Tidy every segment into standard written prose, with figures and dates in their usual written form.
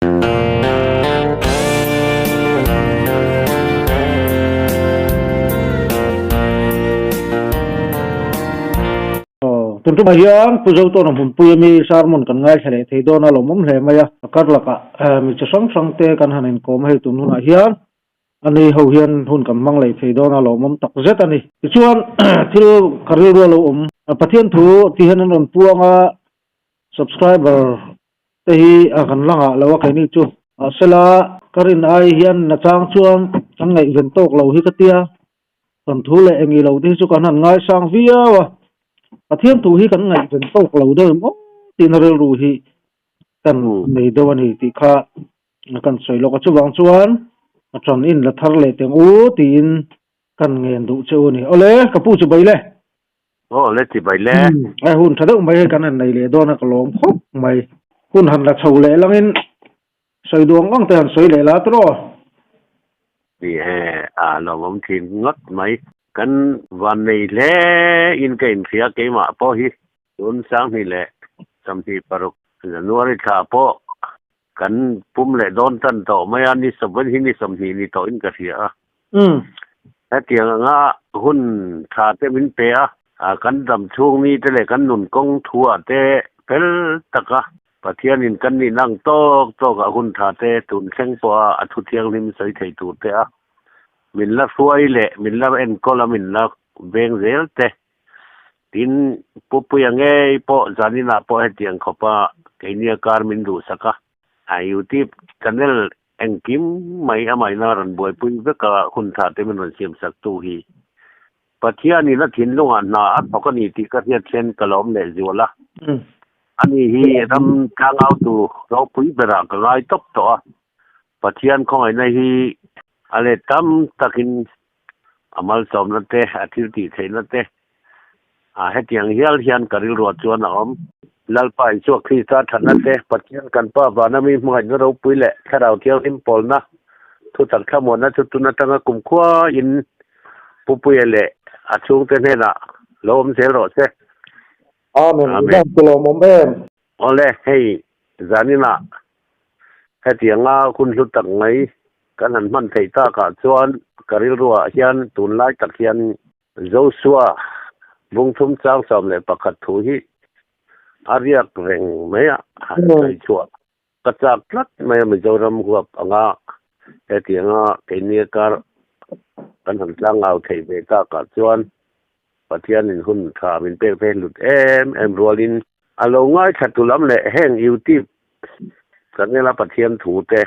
Aw, tun tumah hian Pu Zotawna hmunpui ami sermon kan ngaithla leh thei dawn a lawmawm hle mai a. A kar lakah mi chi hrang hrang te kan han inkawm a hei tun hunah hian a nei ho hian hun kan hmang leh thei dawn a lawmawm tak zet a ni. Tichuan thil ka rilru a lo awm. Pathian thu ti hian an rawn puang a, subscriber te hi a kan la ngah lo a keini chu. Mahsela ka rin ai hian nachang chuan kan ngaihven tawk lo hi ka tia. Kan thu leh eng ilo te hi chu kan han ngaisang viau a, Pathian thu hi kan ngaihven tawk lo deuh em aw tihna rilru hi kan nei deuh a ni tih kha kan sawi lawk a. Chuvang chuan a tan in la thar leh teng u tiin kan ngen duh che u a ni. Awle, ka pu chu bai le. Aw le chi bai le. A hun tha deuh mai hei kan han nei leh dawn a ka lawm khawp mai. Hun han la chho leh langin sawi duang ang te han sawi leh la tawh. Ni e, a lawmawm thin ngawt mai. Kan van nei hle in ka inhria keimah pawh hi tun 2026 January thla pawh kan pum leh dawn tan tawh mai a, ni sawm hi ni 20 ni tawhin ka hria a. Hetiang anga hun tha te min pe a, kan dam chhung mi te leh kan nun kawng thu ah te fel taka Pathianin kan nihna ang tawk tawk ah hun tha te tun thleng pawh a a thu thianghlim sawi thei tur te a min la hruai leh min la enkawl a min la veng zel te. Tin, Pupuia ngei pawh zaninah pawh hetiang khawpa keini a kar min duhsak a, a YouTube channel Engkim mai a mahina rawn buaipui vek a, hun tha te min rawn siam sak tu hi Pathianin a thinlungah hna a thawk a ni tih ka hriat hian ka lawm leh zual a. Ani hi ram tlangautu ropui berah ka ngai tawp tawh a, Pathian khawngaihna hi a let tam takin a malsawmna te, a thil tih theihna te, a hetiang hial hian ka rilruah chuan a awm. Lalpa Isua Krista thatna te, Pathian kan Pa vana mi hmangaihna ropui leh Thlarau Thianghlim pawlna, thutak thlamuanna chu tun atanga kumkhua in Pupuia leh a chhungte hnenah lo awm zel rawh se. Amen. Amen. Ka lawmawm em. Awle, hei zaninah hetianga hun hlu tak mai kan han hman theih takah chuan ka rilruah hian tunlai tak hian Joshua bungthum chang 11 thu hi a riak reng mai a, han sawi chhuah ka chak tlat mai a Mizoram huap anga hetianga keini a kar kan han tlangau theih ve takah chuan Pathianin hun tha min pek ve hlut em em rualin a lo ngaithla tu lam leh heng YouTube channel a Pathian thu te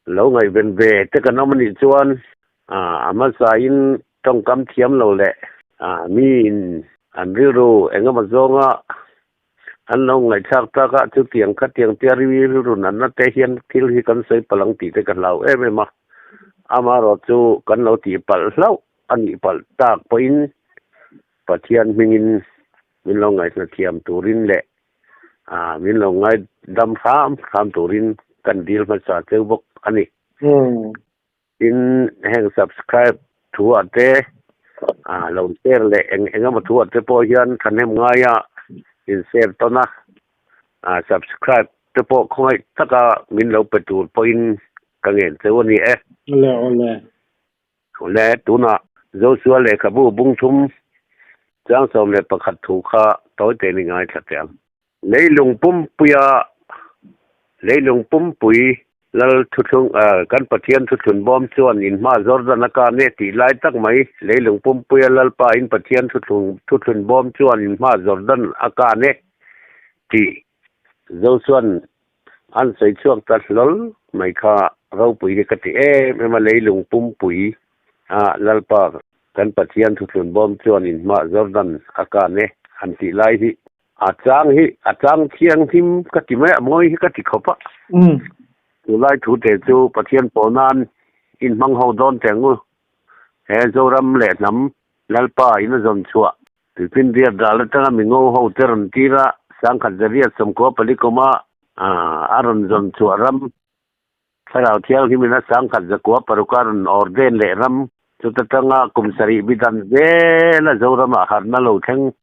lo ngaihven ve te kan awm anih chuan a hmasain tawngkam thiam lo leh miin an rilru engemaw zawnga an lo ngaihthlak tak a, chutiang khatiang tia rilru natna te hian thil hi kan sawi palh ang tih te ka hlau em em a, amaherawh chu kan lo tih palh hlauh a nih palh tak pawhin Pathian hmingin min lo ngaihna thiam turin leh min lo ngaidam hram hram turin kan dil hmasa cheu bawk a ni. Tin, heng subscribe thu ah te, lo share leh eng eng emaw thu ah te pawh hian thahnem ngaia in share tawn a, subscribe te pawh khawngaih taka min lo pe tur pawhin ka ngen cheu a ni e. Awle awle. Awle, tunah Joshua lehkhabu bungthum chang 11 thu kha tawi tein i ngaithla teh ang. Leilung pumpuia leilung pumpui Lal thuthlung kan Pathian thuthlun bawm chuan in hma Jordan a kan e tih lai tak mai leilung pumpuia Lalpa in Pathian thuthlung thuthlun bawm chuan in hma Jordan a kan e tih Josuan an sawi chhuak ta hlawl mai kha ropui hi ka ti em em a leilung pumpui a Lalpa kan Pathian thuthlun bawm chuan in hma Jordan a kan e han tih lai hi A chang hi a chang thianghlim ka ti mai a, mawi hi ka ti khawp a. Tunlai thu te chu Pathian pawh nan inhmang ho dawn teh ang u. He Zoram leh hnam Lalpa in a zawn chhuah Tuifinriat ral atanga mi ngo ho te rawn tir a, sangkhat zariat sawmkua pali kawma a rawn zawn chhuah ram Thlarau Thianghlim in a sangkhat 906 a rawn ordain leh ram chuta tanga kum sarih bidan zel a Zoramah harhna lo thleng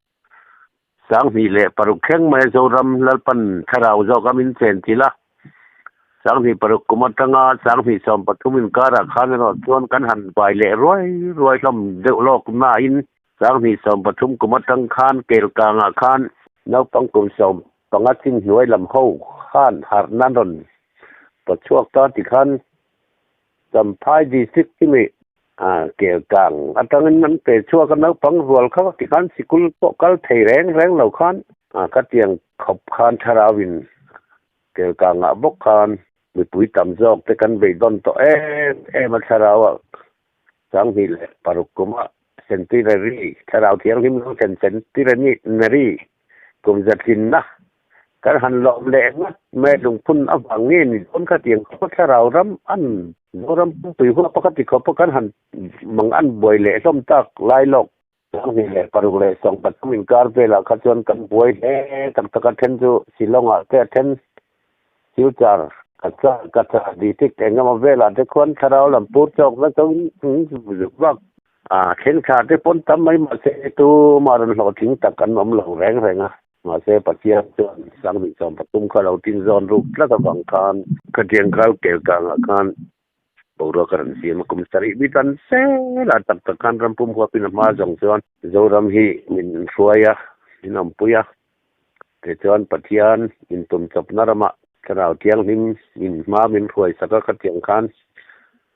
2006 thleng mai a Zoram Lalpan Thlarau zawk a min chen thil a. Sanghnih paruk kum atanga 2013 inkarah khan erawh chuan kan han vai leh ruai ruai hlawm deuh lawk nain 2013 kum atang khan Kelkangah khan naupang kum 15 chin hnuai lam ho khan harhna an rawn pawchhuak ta tikhan Champhai District chimi Kelkang atangin an pe chhuak a naupang rual kha tikhan sikul pawh kal thei reng reng lo khan khatiang khawp khan thlarauin Kelkangah bawk khan mipui tam zawk te kan beidawn tawh em em a thlarau ah 2006 kuma Centenary thlarau thianghlim lo thlen Centenary kum zatlinna kan han lawm leh ngat mai lungphun avang nge ni dawn kha tiang khawpa thlarau ram an Zoram pumpui huap a ka ti khawpa kan han mang an buai leh hlawm tak lai lawk. 2006 le 13 inkar velah kha chuan kan buai hle tak tak a then chu Shillong ah te a then Silchar Cachar Cachar district engemaw velah te khuan thlarau lam pur chawk vek ho in zuk vak a thleng thla te pawn tam mai mahse tumah rawn hlawhtling tak an awm lo reng reng a mahse Pathian chuan 2013 kha lo tin zawn ruk tlat avang khan khatiang kha Kelkangah khan Boruak a rawn siam a, kum sarih mi tan zel a, tak tak khan ram pum huapin a hma zawng chuan Zoram hi min hruai a, min awmpui a. Tichuan Pathian intum chawpna ramah Thlarau Thianghlim min hma min hruai sak a, khatiang khan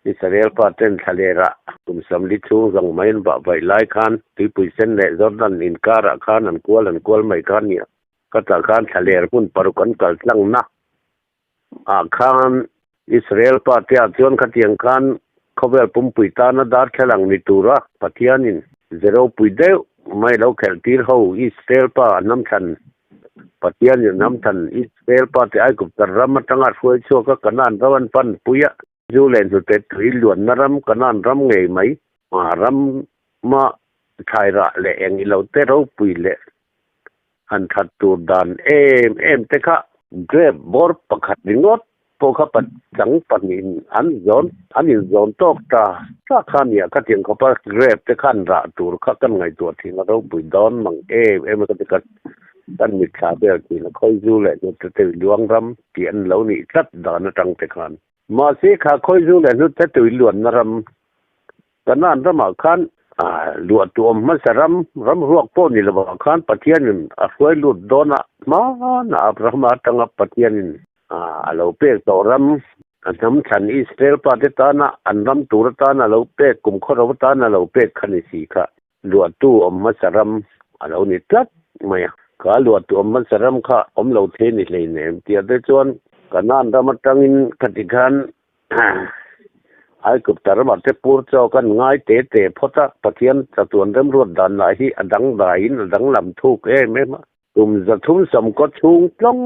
Israel pa ten thlalerah kum 40 chhung zawng mai an vah vaih lai khan tuipui sen leh Jordan inkarah khan an kual an kual mai kha nia, khatah khan thlaler hmun paruk an kal tlangna ah khan Israel pa te ah chuan khatiang khan khawvel pumpui tana darthlalang ni tura Pathianin ze ropui deuh mai lo khelh tir ho Israel pa a hnamthlan Pathianin a hnamthlan Israel pa te Aigupta ram atanga hruai chhuak a Kanaan ram an pan pui a zu leh hnute tui luanna ram Kanaan ram ngei mai ram ma thlairah leh eng ilo te ropui leh han that tur dan em em te kha grape bawr pakhat ringawt pawh kha pachang pahnihin an zawn an inzawn tawk ta ta kha nia khatiang khawpa grape te khan rah tur kha kan ngaihtuah thin a ropui dawn mang em em a ka ti kha kan mitthla vel thin a khawizu leh hnute te luang ram tih an lo nih tlat dan atang te khan mahse kha khawizu leh hnute tui luanna ram Kanaan ramah khan luah tuam hmasa ram, ram ruak pawh ni lovah khan Pathianin a hruai lut dawn a, hmanah Abrahama atanga Pathianin a lo pek tawh ram, a hnam thlan Israel pate tana an ram tur atana a lo pek, kum khawro atana a lo pek kha ni si kha luahtu awm hmasa ram a lo ni tlat mai a. Kha luahtu awm hmasa ram kha awm lo thei ni hleinem tih te chuan Kanaan ram atangin khati khan Aigupta ramah te pur chaw kan ngai te te phawt a, Pathian chatuan remruat dan lah hi a dangdaiin a danglam thuk em em a. Kum 370 chhung tlawng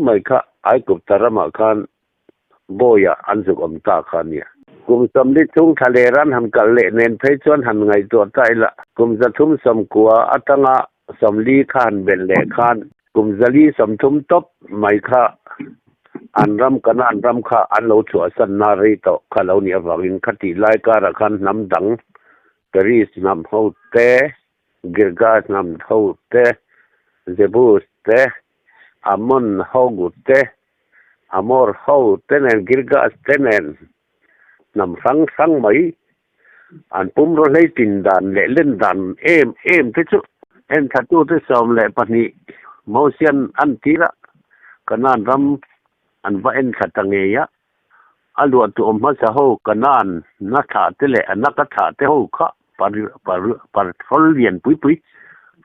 mai kha Aigupta ramah khan bawiah an zuk awm ta kha a nia. Kum 40 chhung thla leh ran han kalh leh nen phei chuan han ngaihtuah ta ila, kum 390 atanga 40 kha han belh leh khan kum 430 tawp mai kha an ram Kanaan ram kha an lo chhuahsan na rei tawh kha lo nih avangin khatih lai karah khan hnam dang Peris hnam ho te, Girgas hnam ho te, Jebus te, Ammon ho te, Amor ho te nen Girgas te nen hnam hrang hrang mai An pumraw hlei tin dan leh len dan em em te chu en thatute 12 Mosian an tir a, Kanaan ram an va en thla ta ngei a, a luah tu awm hmasa ho Kanaan na thlah te leh a naka thlah te ho kha par lian pui pui,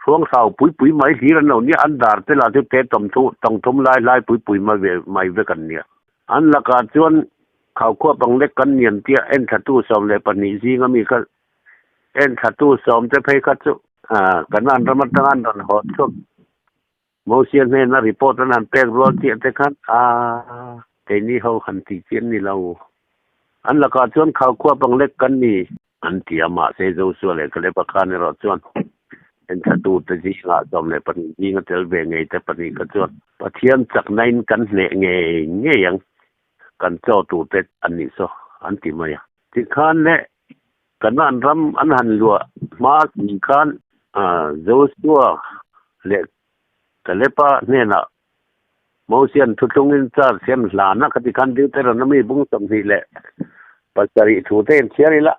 hruang hrau pui pui mai hlir an lo nia, an dar te lah chu te tawng thum lai lai pui pui mai vek an nia. An lakah chuan Khaukhua panglek kan niam tia en thlatu 12 zinga mi kha en thlatu sawm te phei kha chu Kanaan ram atanga an rawn haw chhuak Mosia hnena report an han pek rual chiah te khan a keini ho han tih chi an ni lo. An lakah chuan Khaukhua panglek kan ni. An ti a, mahse Joshua leh Caleb-a khan erawh chuan en thlatu te zingah 12 zinga tel ve ngei te pahnih kha chuan Pathian chaknain kan hneh ngei ngei ang. Kan chaw tur te an nih saw an ti mai a. Tikhan leh Kanaan ram an han luah hma si khan Joshua leh Caleb-a hnenah Mosian thuthlungin church hian hlan a khati khan Deuteronomy bung 27 thu te in chhiar ila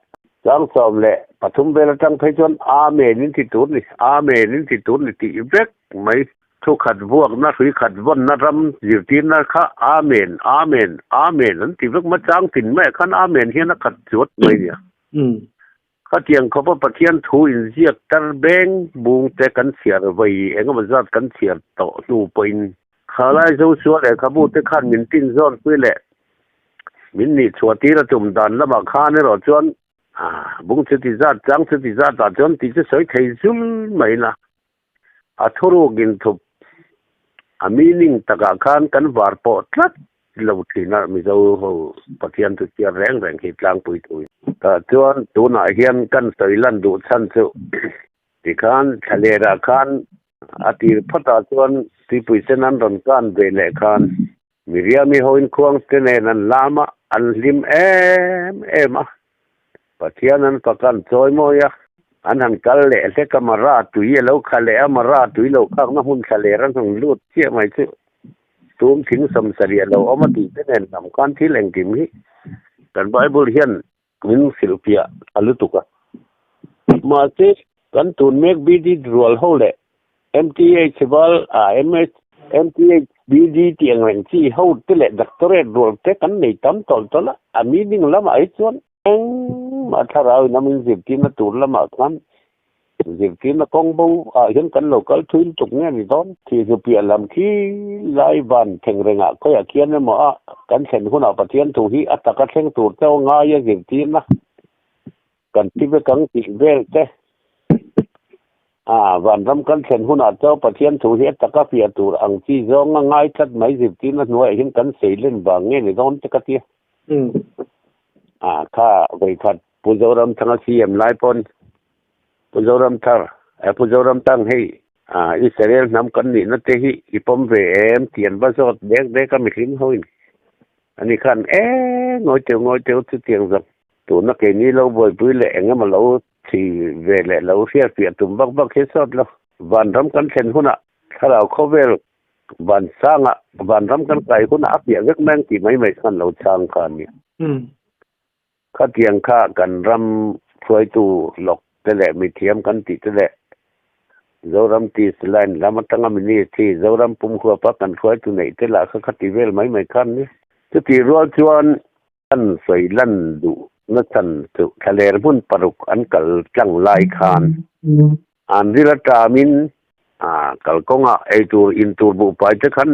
chang 13 vel atang phei chuan Amen in ti tur ni, Amen in ti tur ni tih vek mai. Thu khat vuakna, hrui khat vawnna ram zirtirna kha Amen, Amen, Amen an ti vek mai. Chang tin maiah khan Amen hian a khat chuat mai nia. Khatiang khawpa Pathian thu inziak tar beng bung te kan chhiar vawi engemaw zat kan chhiar tawh hnu pawhin khalai Joshua lehkhabu te khan min tin zawn pui leh min nih chhuah tir a tum dan lamah khan erawh chuan bung chuti zat chang chuti zat ah chuan tih chu sawi thei zul mai na. A thuruk inthup a meaning takah khan kan var pawh tlat lo thin a, Mizo ho Pathian chu chhiar reng reng hi tlangpui tui. Tah chuan tunah hian kan sawi lan duh chhan chu tikhan thlalerah khan a tir phawtah chuan tuipui sen an rawn kan ve leh khan Miriami hoin khuang te nen an lam a, an hlim em em a. Pathian an fak an chawi mawi a, an han kal leh hlek a, Mara tui a lo kha leh a, Mara tui lo khakna hmun thla ler an han lut chiah mai chu tum thing 70 a lo awm a tih te nen lam khan thil engkim hi kan Bible hian min hrilhfiah a lutuk a. Mahse, kan tun mek BD rual ho leh MTH val ah MTH BD tih ang reng chi ho te leh doctorate rual te kan nei tam tawlh tawlh a, a meaning lamah hi chuan engmah thlarau in a min zirtirna tur lamah khan Zirtirna kawng bo ah hian kan lo kal thui lutuk nge ni dawn? Thihnu piah lam khi lai van thleng rengah khawiah khian emaw a kan thlen hunah Pathian thu hi a taka thleng tur chauh ngai a zirtirna kan ti vek ang tih vel te a vanram kan thlen hunah chauh Pathian thu hi a taka fiah tur ang chi zawnga ngai tlat mai zirtirna hnuaiah hian kan sei len vang nge ni dawn te ka tia. A kha vawikhat Pu Zoramthanga CM lai pawn Pu Zoramthar eh Pu Zoramthang hei ah Israel hnam kan nihna te hi i pawm ve em tih an va zawt dek dek a mihring ho in ani khan e ngawi teu ngawi teu chutiang zawk tuna keini lo buaipui leh eng emaw lo chhi ve leh lo hriatfiah tum vak vak hi sawt lo vanram kan thlen hunah thlarau khawvel vansanga vanram kan kai hunah a piah vek mai ang tih mai mai khan lo chhang kha a nia. Khatiang kha kan ram hruaitu lawk te leh mithiam kan tih te leh Zoram Tis line lam atanga ministry Zoram pum huapa kan hruaitu neih te lah kha khati vel mai mai khan ni. Chutih rual chuan an sawi lan duh na chhan chu thlaler hmun paruk an kal tlang lai khan an ril atamin kalkawngah eitur intur buhpai te khan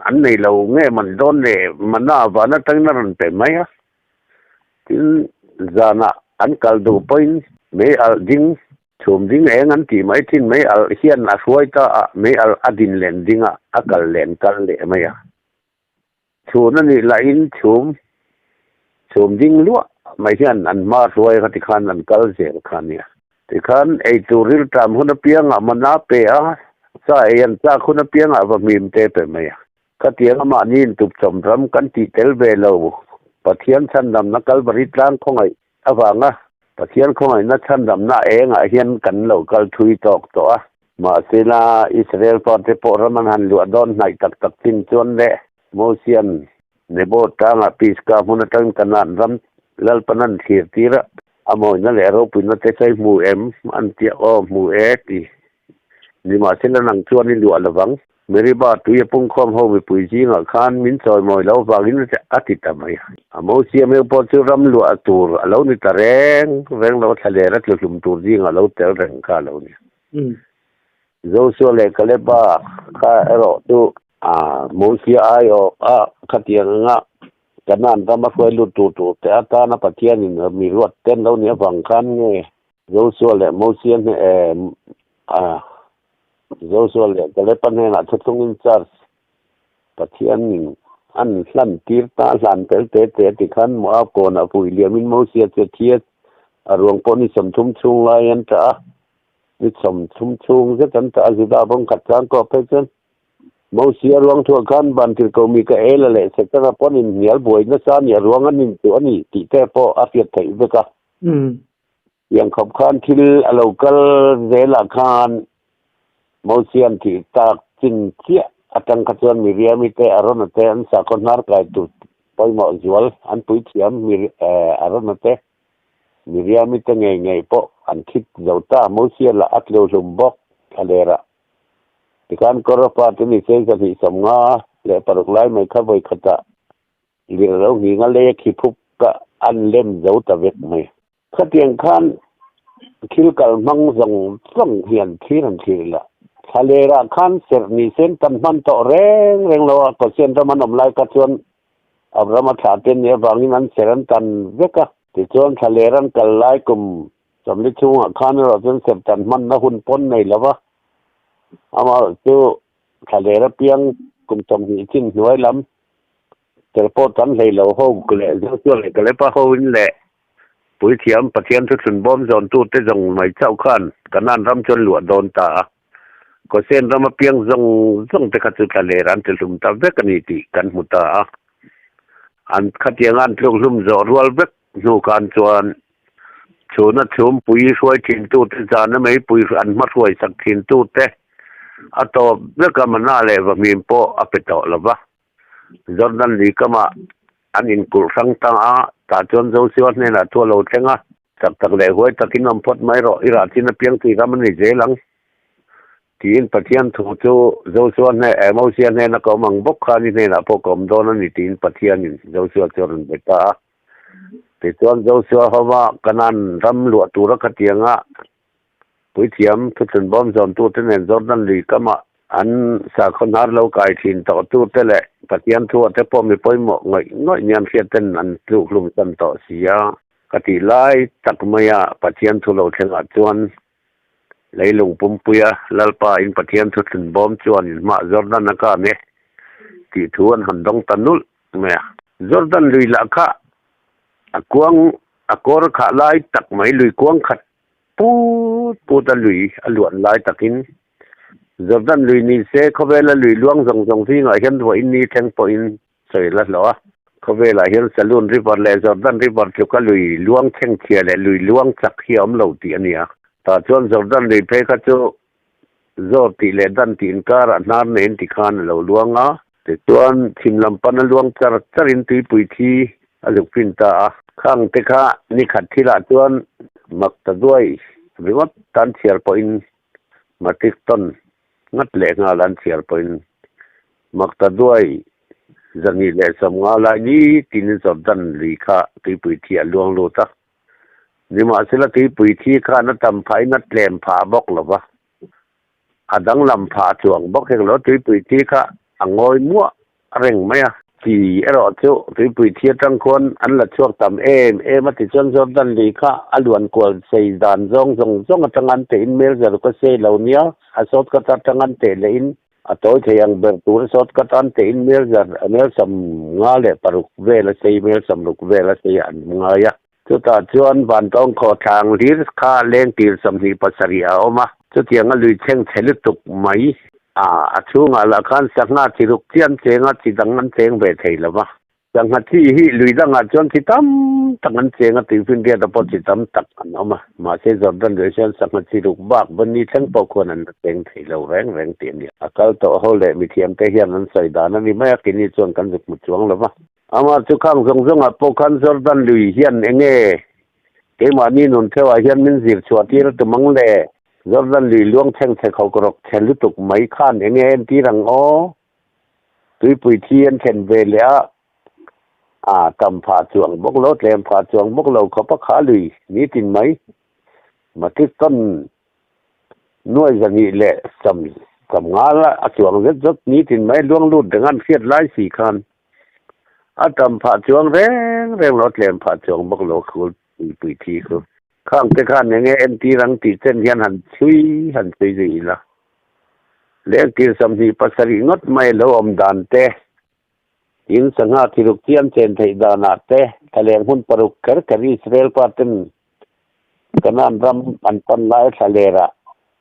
an nei lo nge man dawn leh mana van atangin a rawn pe mai a. Tin, zanah an kal duh pawhin mei alh ding, chhum ding eng an tih mai thin, mei alh hian a hruai ta a, mei alh a din len ding a, a kal len kal leh mai a. Chhun a nih lahin chhum, chhum ding luah mai hian an hma hruai kha tikhan an kal zel kha a nia. Tikhan eitur rilṭam hun apiangah mana pe a, cha ei an chak hun apiangah va hmim te pe mai a. Khatiang a mahni intupchawm ram kan tih tel ve lo. Pathian chhandamna Kalvari tlang khawngaih avanga Pathian khawngaihna chhandamna engah hian kan lo kal thui tawk tawh a. Mahsela Israel fate pawh ram an han luah dawn hnaih tak tak chin chuan le Mosian Nebo tlangah Pisgah hmun atangin Kanaan ram Lalpan an thlir tir a, a mawina leh a ropuina te sawi hmu em an tia aw hmu e ti. Nimahsela nang chuan i luah lovang. Meriba tui a pungkhawm ho mipui zingah khan min chawimawi loh avangin a ti ta mai. A Mosia hmel pawh chu ram luah tur a lo ni ta reng reng lo, thlaler a tluhlum tur zingah lo tel reng kha a lo ni. Joshua leh Kaleba kha erawh chu Mosia aiawh a khatiang anga Kanaan rama hruai lut tur tur te atana Pathianin mi ruat ten lo nih avang khan nge Joshua leh Mosia hne Joshua leh Kalepa hnenah thuthlung in charge Pathianin an hlan tir ta a hlan tel te te a ti khan Moab kawnah vui liamin Mosia chu a thi a, a ruang pawh ni 30 chhung lai an tah a, ni 30 chhung zet an tah a, Juda bawng khat tlang kawp phei chuan Mosia ruang thuah khan Vantirhkoh Mikaela leh Setana pawn inhnial buai nasa a ni, a ruang an intuh a ni tih te pawh a hriat theih vek a. Tiang khawp khan thil a lo kal zelah khan Mosian thih tak chin chiah Atang kha chuan Miriami te Arona te an sakhaw hnar kai tur pawimawh zual an puithiam Arona te Miriami te ngei ngei pawh an thit zo ta. Mosia lah a tleu hlum bawk thlalerah. Tikhan Kora pa te ni sei 256 lai mai kha vawi khatah lir lo nghing a lei a khi phup ka an lem zo ta vek mai. Khatiang khan thil kal hmang zawng zawng hian thlir an thlir ila. Thlalerah khan serh ni sen tam hman tawh reng reng lo a, Kawsian ram an awm lai kha chuan Abraham a thlah te nih avangin an serh an tan vek a. Tichuan thlaler an kal lai kum 40 chhungah khan erawh chuan serh tan hmanna hun pawn nei lo va, amaherawhchu thlaler apiang kum 20 chin hnuai lam Tel pawh tam hlei lo ho leh Joshua leh Kalepa hoin leh Puithiam Pathian thuthlun bawm zawntute zawng mai chauh khan Kanaan ram chuan luah dawn ta a. Gosen ram apiang zawng zawng te kha chu thlaler an ti hlum ta vek a ni tih kan hmu ta a. An khatianga an tluk hlum zawh rual vek hnu khan chuan chhuna chhum pui hruai thintute zana meipui an hmahruai sak thintute a tawp vek a mana leh vahmim pawh a pe tawh lo va. Jordan lui kamah an inkulh hrang ta a, tah chuan Joshua hnenah thu a lo thleng a, Chak tak leh huai takin awm phawt mai rawh, i rah chin apiang tui ram a ni zel ang, tiin Pathian thu chu Joshua hne eh Mosia hnena ka awm ang bawk khan i hnenah pawh ka awm dawn a ni tiin Pathianin Joshua chu a rawn be ta a. Tichuan Joshua hova Kanaan ram luah tura khatianga Puithiam thutlun bawm zawntute nen Jordan lui kamah an sakhaw hnar lo kai thin tawhtute leh Pathian thu te pawh mi pawimawh ngawih ngawih nia an hriat ten an tluk hlum tan tawh si a. Ka tih lai tak maia Pathian thu lo thlengah chuan leilung pumpuia Lalpa in Pathian thutlun bawm chuan in hmah Jordan a kan e tih thu an han dawng ta nulh mai a. Jordan lui lah kha a kuang a kawr khah lai tak mai lui kuang khat Put put a lui a luan lai takin Jordan lui ni se khawvela lui luang zawng zawng zingah hian vawiin ni thleng pawhin sawi la hlawh a. Khawvelah hian Saloon River leh Jordan River tluka lui luang chhengchhia leh lui luang chak hi a awm lo tih a ni a. Tah chuan Jordan lui phei kha chu Zor tih leh Dan tih inkarah hnar neiin tikhan a lo luang a. Tichuan thim lam pan a luang char charin tuipui thi a zuk fin ta a. Khang te kha ni khat thilah chuan mak ta duai ringawt tan chhiar pawhin matric tawn ngat leh nghal an chhiar pawhin mak ta duai 250 lai ni tinin Jordan lui kha tuipui thi a luang lut a. Nimahsela tuipui thi khan a tam phahin a tlem phah bawk lo va. A danglam phah chuang bawk hek lo, tuipui thi kha a ngawi muah reng mai a. Chi erawh chu tuipui thi atang khuan an la chhuak tam em em a, tichuan Jordan lui kha a luan kual sei dan zawng zawng zawng atanga an tehin mel zaruk a sei lo nia, a shortcut atanga an teh lehin a tawi thei ang ber tur a shortcut an tehin mel zar mel 56 vel a sei mel 60 vel a sei an ngai a. Chutah chuan vantawng khawthlang hlir kha lengtir 27 a awm a, chutianga lui chheng chhe lutuk mai a, a chhungah lah khan sangha chi ruk chian cheng a, chi dang an cheng ve thei lo va. Sangha chi hi lui dangah chuan chi tam tak an cheng a, tuifinriata pawh chi tam tak an awm a, mahse Jordan lui hian sangha chi ruk bak Bunny thleng pawh khuan an la cheng thei lo reng reng tih a ni. A kal tawh ho leh mithiamte hian an sawi dan a ni mai a, keini chuan kan zuk hmu chuang lo va. Amah chu khang zawng zawngah pawh khan Jordan lui hian eng nge keimahni nun theuhah hian min zir chhuah tir a tum ang le? Jordan lui luang chheng chhe khawk rawk chhe lutuk mai khan eng nge entir ang aw? Tuipui thi an thlen ve leh a, a tam phah chuang bawk lo, tlem phah chuang bawk lo khawp a kha lui nitin mai. Matric tawn nuai 250 la a chuang zet zawt nitin mai luang lut reng an hriat lai si khan. A tam phah chuang reng reng lo, tlem phah chuang bawk lo khul pui thi khu. Khang te khan enge entir ang tih chen hian han chhui han chhui zui ila. Lengtir 27 ngawt mai lo awm dan te, tin sangha thiruk chiam chen theih danah te, thlaleng hmun paruk kher kher Israel pa ten Canaan ram an pan lai thlalerah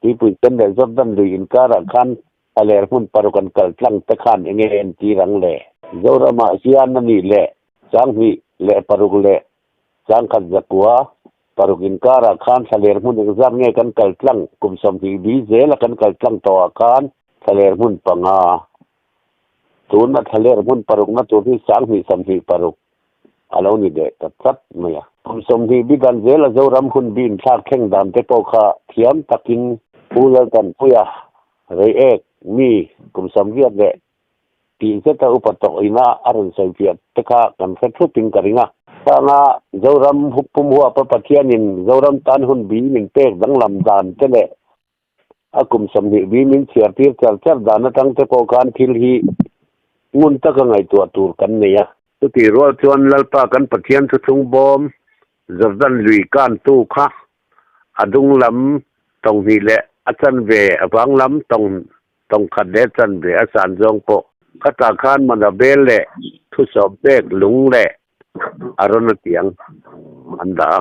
tuipui chen leh Jordan lui inkarah khan Thlaler hmun paruk an kal tlang te khan enge entir ang le? Zoramah hian a nih leh 2006 leh 1906 inkarah khan thlaler hmun engzat nge kan kal tlang? Kum 20 bi zela kan kal tlang tawhah khan thlaler hmun panga. Tun a thlaler hmun parukna tur hi 2026 a lo ni leh ta tlat mai a. Kum 20 bi dan zela Zoram hun bi inthlak thleng dan te pawh kha thiam takin Pu Laltanpuia Reiek mi kum 80 leh tih zeta upa tawh ina a rawn sawi fiah te kha kan hre thupin ka ring a. Changa Zoram pum huapa Pathianin Zoram tan hun bi min pek danglam dan te leh a kum 20 bi min chhiar tir char char dan atang te pawh khan thil hi ngun taka ngaihtuah tur kan nei a. Chutih rual chuan Lalpa kan Pathian thuthlung bawm Jordan lui kantu kha a dung lam tawng hnih leh a chanve a vang lam tawng tawng khat leh chanve a san zawng pawh khatah khan mana bel leh thusawm pek lung leh a rawn a tiang an dah a.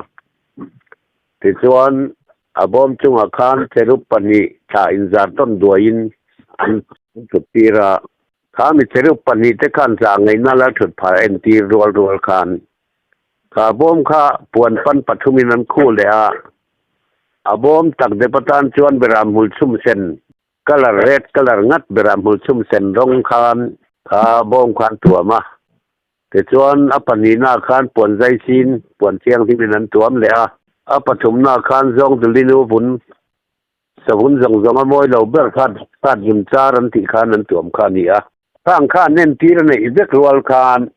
Tichuan a bawm chungah khan cherub pahnih thla inzar tawn duaiin an thut tir a. Kha mi cherub pahnih te khan zah ngaihna la thut phah entir rual rual khan Kha bawm kha puan pan pathumin an khuh leh a, a bawm tak dep atan chuan beram hmul chhum sen, colour red colour ngat beram hmul chhum sen rawng khan kha bawm kha an tuam a. Tichuan a pahnihnaah khan puan zai sin, puan thianghlimin an tuam leh a, a pathumnaah khan zawng dulinu vun, savun zawng zawng a mawi lo ber kha khat zun char an tih khan an tuam kha a ni a. Khang khan entir a neih vek rual khan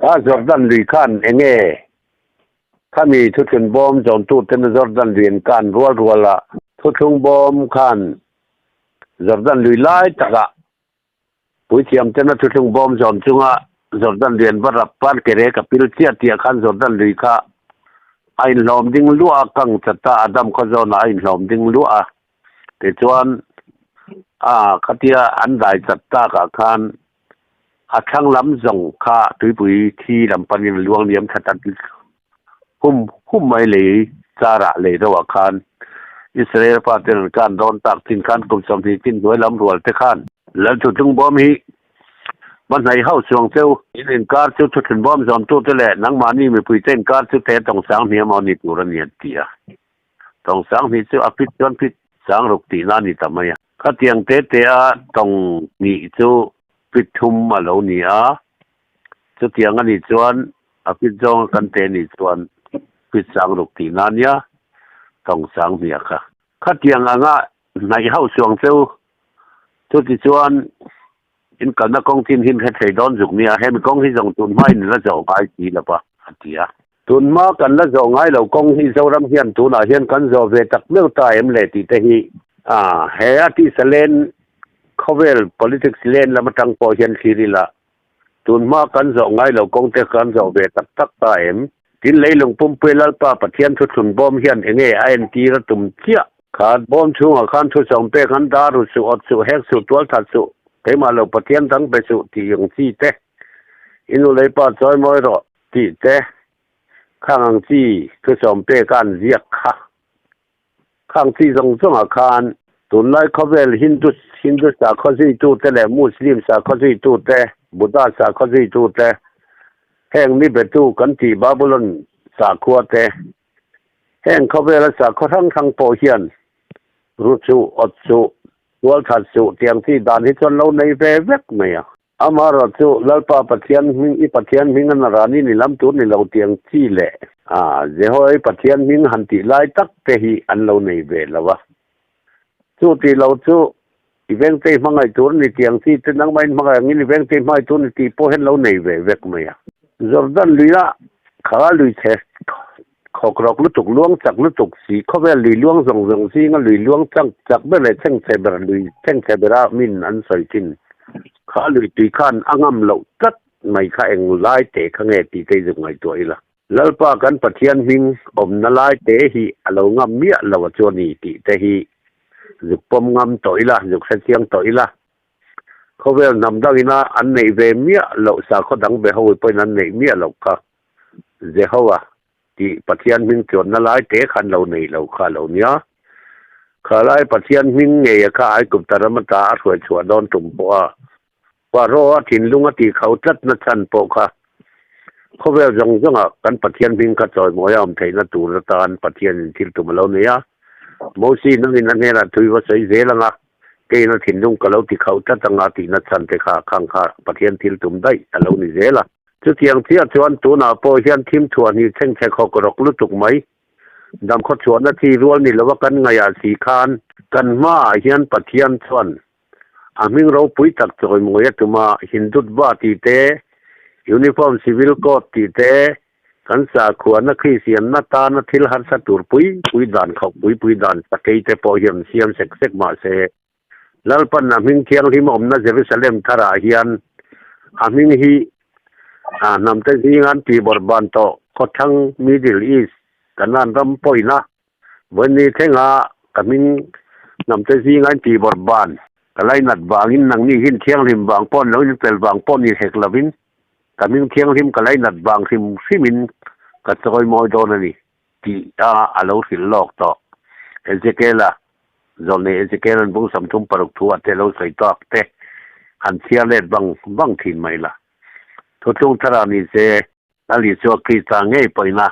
a Jordan lui khan eng nge khami thuthlun bawm zawntuten a Jordan lui an kan rual rual a, thuthlung bawm khan Jordan lui lai takah Puithiam ten a thuthlung bawm zawn chunga Jordan lian va rap pan ke rek a pil chiah tih ah khan Jordan lui kha a inhlawm ding luah a, kang chat a, Adam khaw zawnah a inhlawm ding luah a. Tichuan a khatia an dai chat tak ah khan a thlang lam zawng kha tuipui thi lam panin a luang liam thla ta hum hum mai lei charah lei deuhah khan Israel pa ten an kan dawn tak chin khan kum 20 chin hnuai lam rual te khan Lal thuthlung bawm hi va hnaih hauh chuang cheu. In inkar chu thuthlun bawm zawmtu te leh nangmahni mipui te inkar chu te tawng sang hnih emaw ni tur a ni an ti a. Tawng sang hnih chu a fit chuan fit sang ruk tihna a ni ta mai a. Khatiang te te a tawng hnih chu fit thum a lo ni a. Chutiang a nih chuan a fit zawnga kan te nih chuan fit sang ruk tihna a nia, tawng sang hniah kha. Khatiang anga hnaih hauh chuang cheu, chuti chuan in kalna kawng chin hin hre thei dawn zuk nia, hemi kawng hi zawng tun hma in la zawh ngai si lo va, a ti a. Tun hma kan la zawh ngai lo kawng hi Zoram hian tunah hian kan zawh ve tak meuh ta em le tih te hi a he a tisa len khawvel politics len lam atang pawh hian thlir ila Tun hma kan zawh ngai lo kawng te kan zawh ve tak tak ta em? Tin leilung pumpui Lalpa Pathian thuthlun bawm hian enge a entir a tum chiah? Kha bawm chhungah khan thusawm pek an dar ru suh, awt suh, hek suh, tual that suh, keimah lo Pathian dang be suh tih ang chi te, i nu lei pa chawi mawi rawh tih te, khang ang chi thusawm pek a an ziak kha. Khang chi zawng zawngah khan tunlai khawvel Hindu Hindu sakhaw zuitute leh Muslim sakhaw zuitute, Buddha sakhaw zuitute, heng mi betu kan tih Babylon sakhua te, heng khawvela sakhaw hrang hrang pawh hian ru suh, awt suh, tual that suh tiang chi dan hi chuan lo nei ve vek mai a. Amaherawh chu Lalpa Pathian hming i Pathian hming a narani ni lam tur ni lo tiang chi leh a Jehovah i Pathian hming han tih lai tak te hi an lo nei ve lo a. Chu tih lo chu i vengte i hmangaih tur ni tiang chi te nangmah in hmangaih angin i vengte i hmangaih tur ni tih pawh hian lo nei ve vek mai a. Jordan luia kha lui chhe Khawk rawk lutuk, luang chak lutuk si, khawvel lui luang zawng zawng zinga lui luang chak chak ber leh chhengchhe ber lui chhengchhe bera min an sawi thin. Kha lui tui khan a ngam loh tlat mai kha eng lai te kha nge tih te i zuk ngaihtuah ila. Lalpa kan Pathian hming awmna lai te hi a lo ngam miah lo a chuan i tih te hi zuk pawm ngam tawh ila, zuk hrechiang tawh ila. Khawvel hnam dangina an neih ve miah loh sakhaw dang be ho pawhin an neih miah loh kha. Jehovah tih Pathian hming chuanna lai te khan lo nei lo kha lo nia. Kha lai Pathian hming ngei a kha Aigupta ram ata a hruai chhuah dawn tum pawh a Pharaoh a thinlung a tih kho tlat na chhan pawh kha khawvel zawng zawngah kan Pathian hming kha chawimawi a awm theihna tur atan Pathianin thil tum a lo nei a. Mosi nangin a hnenah thui va sawi zel ang a. Keiin a thinlung ka lo ti khauh tlat anga tihna chhan te kha khang kha Pathian thil tum daih a lo ni zel a. Chutiang chiah chuan tunah pawh hian thim thuah hnih chhengchhe khawk rawk lutuk mai. Dam khawchhuahna chi rual ni lova kan ngaihah si khan kan hmaah hian Pathian chuan a hming ropui tak chawimawi a tum a, Hindutva tih te, Uniform Civil Code tih te, kan sakhuana Kristianna tana thil harsa tur pui pui dan khauh pui pui dan sakei te pawh hian siam sek sek mah se, Lalpan a hming thianghlim awmna Jerusalem tharah hian a hming hi a hnamte zingan tihbawrh ban tawh khawthlang Middle East Kanan ram pawina Vawiin thlenga ka hming hnamte zinga in tihbawrh ban ka lainat vangin nangni hin thianghlim vang pawh ni loin fel vang pawh ni hek lovin ka hming thianghlim ka lainat vang hrim hrimin ka chawimawi dawn a ni tih a a lo hrilh lawk tawh. Ezekiela, Zawlnei Ezekiela'n bung 36 thu a te lo sawi tawk te han chhiar let vang vang thin mai la. Thuthlung thara ni se Lal Isua Krista ngei pawhin a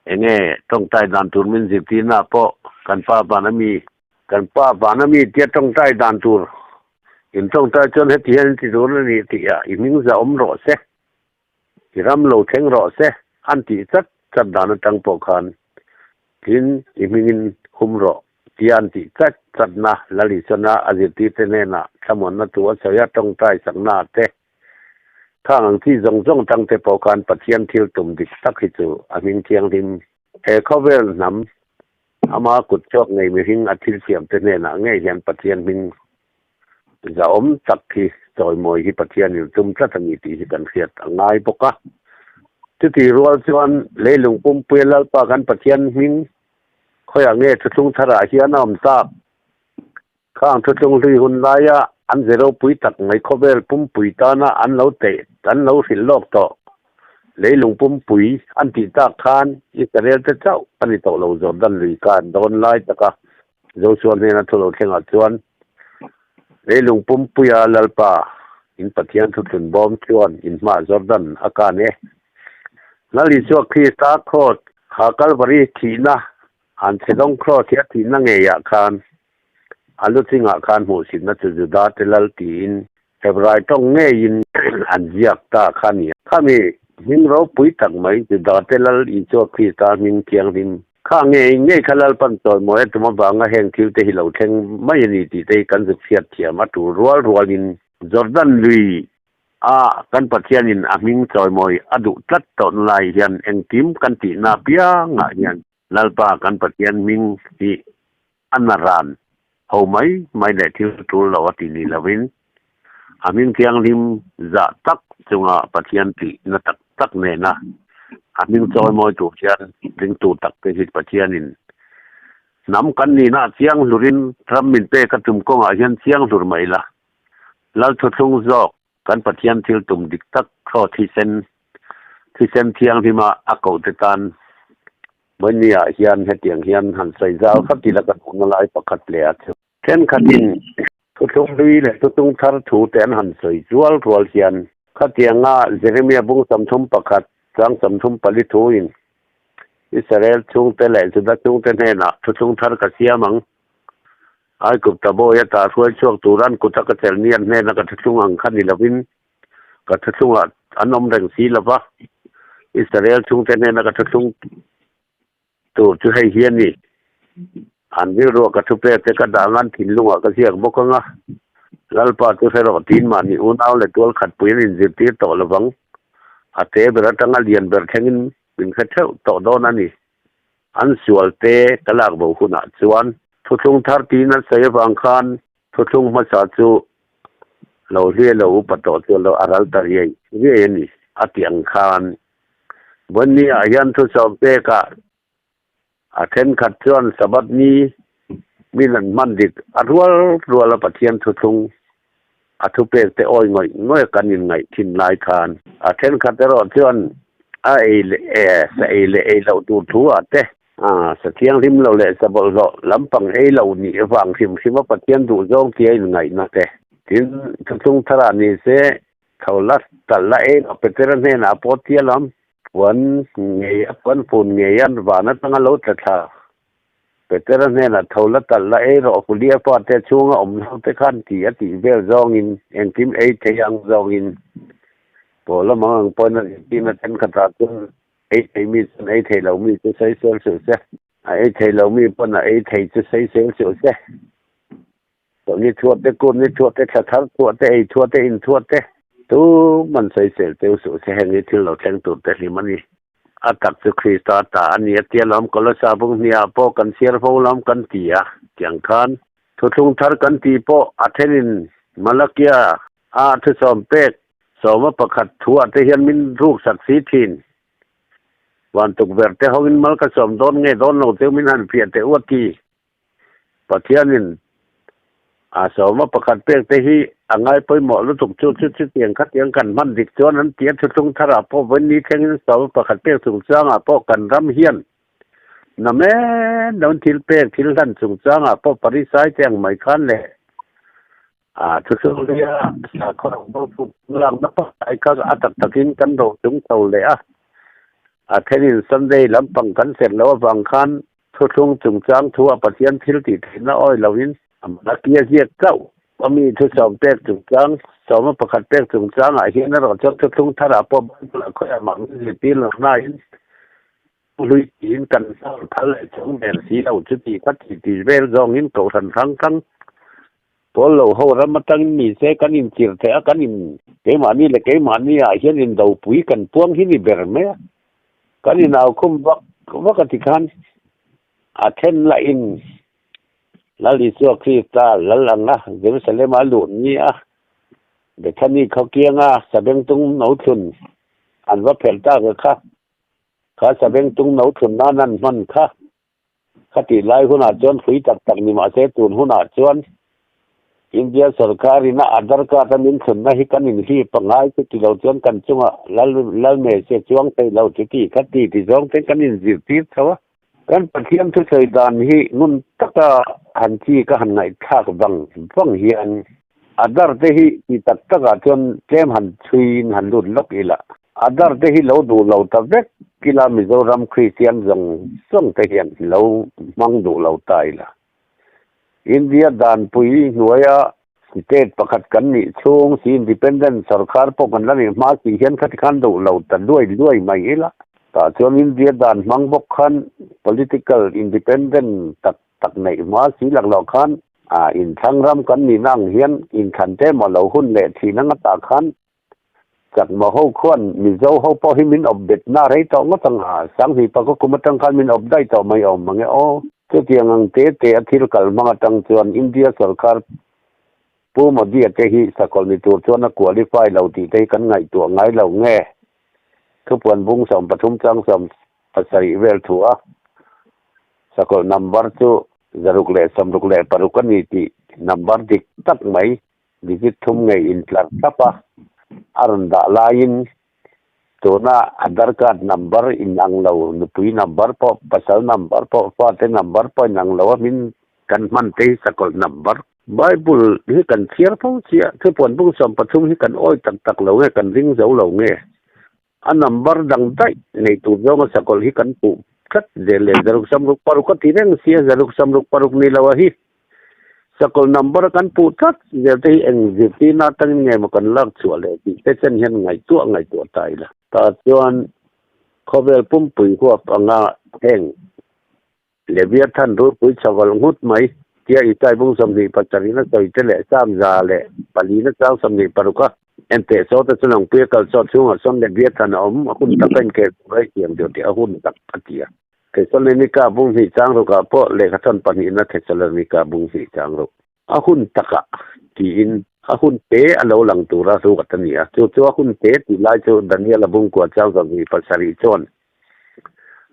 enge tawngtai dan tur min zirtirna pawh kan Pa van ami, kan Pa van ami tia tawngtai dan tur in tawngtai chuan heti hian in ti tur a ni tih ah i hming za awm rawh se, i ram lo thleng rawh se an tih chat chat dan atang pawh khan tin i hmingin hum rawh tia an tih chat chatna Lal Isuana a zirtirte hnenah thlamuanna thu a sawi a tawngtai sakna ah te Khang ang chi zawng zawng tangte pawh khan Pathian thil tum dik tak hi chu a hming thianghlim. He khawvel hnam, ama kut chhuak ngei mihring a thil siamte hnenah ngei hian Pathian hming zahawm tak hi chawimawi hi Pathian in tum tlat a ni tih hi kan hriat a ngai bawk a. Chuti rual chuan leilung pumpuia Lalpa kan Pathian hming khawiah nge thuthlung tharah hian a awm tak? Khang thuthlung hlui hun laia an ze ropui tak mai khawvel pumpui tana an lo teih, an lo hrilh lawk tawh. Leilung pumpui an tih tak khan Israel te chauh a ni tawh lo Jordan lui khan dawn lai taka Joshua hnena thu lo thlengah chuan leilung pumpuia Lalpa in Pathian thuthlun bawm chuan in hmaah Jordan a kan e. Lal Isua Krista Kraws kha Kalvari thihna An chhedawng Kraws hi a thihna ngeiah khan a lu chingah khan hmuhsitna chu Juda te lal tiin Hebrai tawng ngeiin an ziak ta kha a ni. Khami hming ropui tak mai Juda te lal Isua Krista hming thianghlim kha ngei ngei kha Lalpan chawimawi a tum avanga heng thil te hi lo thleng mai a ni tih te hi kan zuk hriat thiam a tul rual rualin Jordan lui A, kan Pathianin a hming chawimawi a duh tlat tawhna lai hian engkim kan tihna piangah hian Lalpa kan Pathian hming hi a na ran ho mai mai leh thil tul lo a ti ni lovin a hming thianghlim zah tak chunga Pathian tihna tak tak nena a hming chawimawi tur hian ringtu tak te hi Pathianin hnam kan nihna chiang hlurin ram min pek a tum kawngah hian chiang hlur mai la. Lal thuthlung zawk kan Pathian thil tum dik tak thaw thisen, thisen thianghlima a koh te tan Vawinia hian hetiang hian han sawi zau khat ila ka duhna lai pakhat leh a chu. Thenkhatin thuthlung hlui leh thuthlung thar thu te an han sawi zual rual hian khatianga Jeremia bung 31 chang 34 thuin Israel chhungte leh Juda chhungte hnenah thuthlung thar ka siam ang. Aigupta bawi a tah hruai chhuak tur an kut a ka chelh ni an hnena ka thuthlung ang kha ni lovin ka thuthlungah an awm reng si lo va, Israel chhungte hnena ka thuthlung tur chu hei hi a ni, An rilruah ka thupek te ka dah anga an thinlungah ka ziak bawk anga, Lalpa chu hre rawh tiin mahni unau leh tual khatpui an inzirtir tawh lovang, a te ber atanga lian ber thlengin min hre theuh tawh dawn a ni. An sual te ka lak bo hunah chuan thuthlung thar tiin an sawi avang khan thuthlung hmasa chu lo hliai lo upa tawh chuan lo a ral ta riai riai a ni a tih ang khan Vawiin ah hian thusawm pekah a thenkhat chuan Sabbath ni min an hman dik a rual rual a Pathian thuthlung a thupek te awi ngawih ngawih a kan inngaih thin lai khan a thenkhat erawh chuan a ei leh e sa ei leh ei loh tur thu ah te sa thianghlim lo leh sa bawlhhlawh lampang ei lo nih avang hrim hrim a Pathian duh zawng tia inngaihna te tin thuthlung thar ah ni se tho la tal la ei loh Petera hnenah pawh tia lam puan ngei a puan fun ngei a van atanga lo tla thla. Petera hnenah tho la talh la ei rawh Hulia fate chhunga awm ho te khan ti a tih vel zawngin engkim ei thei ang zawngin pawl lamang ang pawhin a zirtirna thenkhatah chuan ei thei mi chuan ei thei lo mi chu sawisel suh se, a ei thei lo mi pawn a ei thei chu sawisel suh se. Chawlhni thuah te, kurni thuah te, thla thar thuah te, ei thuah te, in thuah te, tuman sawisel teu suh se heng hi thil lo thleng tur te hlim a ni. A tak chu Krista ta a ni a tia lawm Kolosa bung hniah pawh kan chhiar fo lam kan ti a, tiang khan thuthlung thar kan tih pawh a thenin Malakia a thusawm pek sawma pakhat thuah te hian min ruksak si thin. Van tukverh te hawngin mal ka sawm dawn nge dawn lo teu min han fiah teh u a ti. Pathianin a sawma pakhat pek te hi a ngai pawimawh lutuk chu chu chutiang khatiang kan hman dik chuan an ti a, thuthlung tharah pawh vawiin ni thlengin sawma pakhat pek chungchangah pawh kan ram hian na men lo thil pek thil hlan chungchangah pawh Pharisai te ang mai khan leh a thuthlung lia sakhaw rang bo chu lakna pakhat kha a tak takin kan ro chung chho leh a, a thenin Sunday lampang kan serh loh avang khan Thuthlung chungchang thu a Pathian thil tih theihna awi loin a kia ziak chauh a mi thusawm pek chungchang, sawma pakhat pek chungchangah hian erawh chuan thuthlung tharah pawh Bible-ah khawiah mah min zirtir lo hnain hlui tiin kan hnawl phal leh chung der si lo chu tih kha tih tih vel zawngin kohhran hrang hrang pawl lo ho ram atangin ni se kan inchir theih a, kan in keimahni leh keimahni ah hian indopui kan puang hi ni ber mai a, kan inau khum vak vak a ti khan a then lah in Lal Isua Krista lal anga Jerusalem a luh ni a, Bethany khawkianga sabengtung no thlun an va phelh tak a kha, kha sabengtung no thlun nan an hman kha. Khatih lai hunah chuan hrui tak tak ni mahse tun hunah chuan India sorkar in a Aadhaar card a min thlunna hi kan inhlip a ngai chu ti lo chuan kan chungah lal lal me se chuang thei lo chu ti kha ti ti zawng te kan inzirtir tho a. Kan Pathian thusawi dan hi ngun taka han chi ka han ngaihthlak vang vang hian Aadhaar te hi ti tak takah chuan tlem han chhuiin han lut lawk ila. Aadhaar te hi lo duh lo ta vek ila Mizoram Kristian zawng zawng te hian lo hmang duh lo ta ila. India danpui hnuaia state pakhat kan nih chhung si independent sorkar pawh kan la nih hma si hian khati khan duh lo ta luai luai mai ila. Tah chuan India dan hmang bawk khan political independent tak tak neih hma si laklawh khan a inthlang ram kan nihna ang hian inthlan te emaw lo hun leh thin anga tah khan Chakma ho khuan Mizo ho pawh hi min awp bet na rei tawh ngawt ang a, Sanghnih pakua kum atang khan min awp daih tawh mai awm mange aw. Chutiang ang te te a thil kal hmang atang chuan India sorkar Pu Modi-a te hi sakawlh ni tur chuan a qualify lo tih te hi kan ngaihtuah ngai lo nge? Thupuan bung 13 chang 17 vel thu a sakawlh number chu 166 a ni tih number dik tak mai digit thum ngei intlar thlap a, a rawn dah laiin tuna Aadhaar card number inang lo, nupui number pawh, pasal number pawh, fate number pawh inang lo a min kan hman te hi sakawlh number Bible hi kan chhiar fo chiah, thupuan bung 13 hi kan awi tak tak lo nge, kan ring zo lo nge? A number dang daih nei tur zawnga sakawlh hi kan puh tlat zel leh 166 a ti reng sia, 166 ni lo a hi sakawlh number a kan puh tlat zel te hi eng zirtirna atangin nge maw kan lak chhuah leh tih te chen hian ngaihtuah ngaihtuah ta ila. Tah chuan khawvel pumpui huap anga heng Leviathan rulpui chhawlh nghut mai tia Isai bung 27 a sawi te leh Sam 104 chang 26 a enteh sawta chu nangpuia kal sawt chhungah sawn Leviathan a awm a hun taka inkhel tur a siam duh tih a hun tak a ti a. Thesalonika bung hnih chang rukah pawh lehkha thawn pahnihna Thesalonika bung hnih chang ruk a hun takah tiin a hun te a lo lang tura ruat a ni a. Chu chu a hun te tih lai chu Daniel-a bungkua chang 27 chuan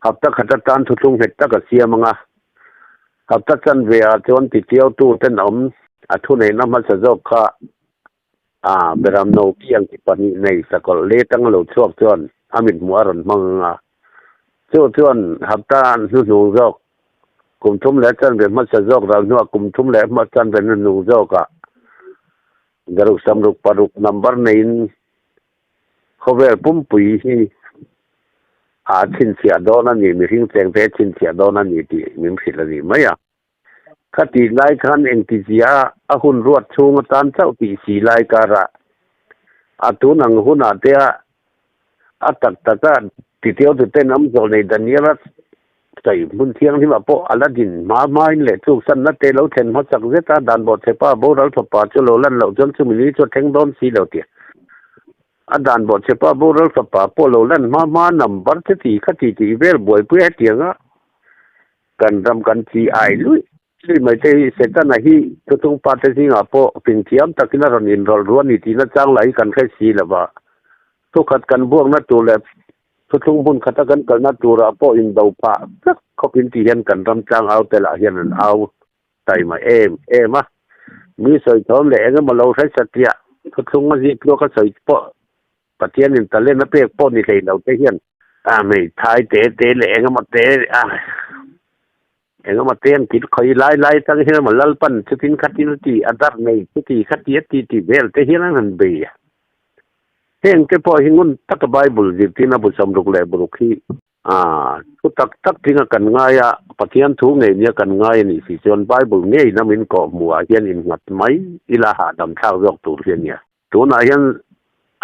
Hapta khat atan thuthlung nghet tak a siam ang a, hapta chanve ah chuan titiautu tenawm a thuneihna hmasa zawk kha a beram no kiang chi pahnih nei sakawlh let anga lo chhuak chuan a mithmuh a rawn hmang ang a. Chu chuan hapta hnuhnung zawk kum thum leh chanve hmasa zawk ral hnuah kum thum leh chanve hnuhnung zawkah 166 number neiin Khawvel pumpui hi A chhinchhiah dawn a ni, mihring chengte a chhinchhiah dawn a ni tih min hrilh a ni mai a. Khatih lai khan engtizia a hun ruat chhung atan chauh tih si lai karah a tun ang hunah te a a tak taka titeu tuten am zawh nei Daniela sawi hmun thianghlimah pawh a la din hma hmain leh chuksanna te lo thlen hmasak zet a, dan bawhchhepa boral fapa chu lo lan loh chuan chumi ni chu a thleng dawn si lo tih A dan bawhchhepa boral fapa pawh lo lan hma hma number te ti kha ti tih vel buaipui hetiang a kan ram kan chi ai luih luih mai te hi Setana hi thuthung pa te zingah pawh fing thiam takin a rawn inrawlh ruah a ni tihna chang lah hi kan hre si lo va. Thukhat kan buakna tur leh thuthlung hmun khata kan kalna turah pawh indo phah vek khawpin ti hian kan ram tlang au te lah hian an au taima em em a, mi sawi thawm leh eng emaw lo hre satliah thuthlung a zip tluak a sawi pawh Pathianin talent a pek pawh ni hlei lo te hian a hmeithai te te leh eng emaw te a eng emaw te an kil khawi lai lai atang hian emaw Lalpan chutin khatin a ti a dar nei chuti khati a ti tih vel te hian an han bei a. Heng te pawh hi ngun taka Bible zirtirna bu sawmruk leh buruk hi A, thu tak tak tlinga kan ngai a, Pathian thu ngei nia kan ngai a nih si chuan Bible ngei na min kawh hmuhah hian innghat mai ila hahdam thlak zawk tur hi a nia. Tunah hian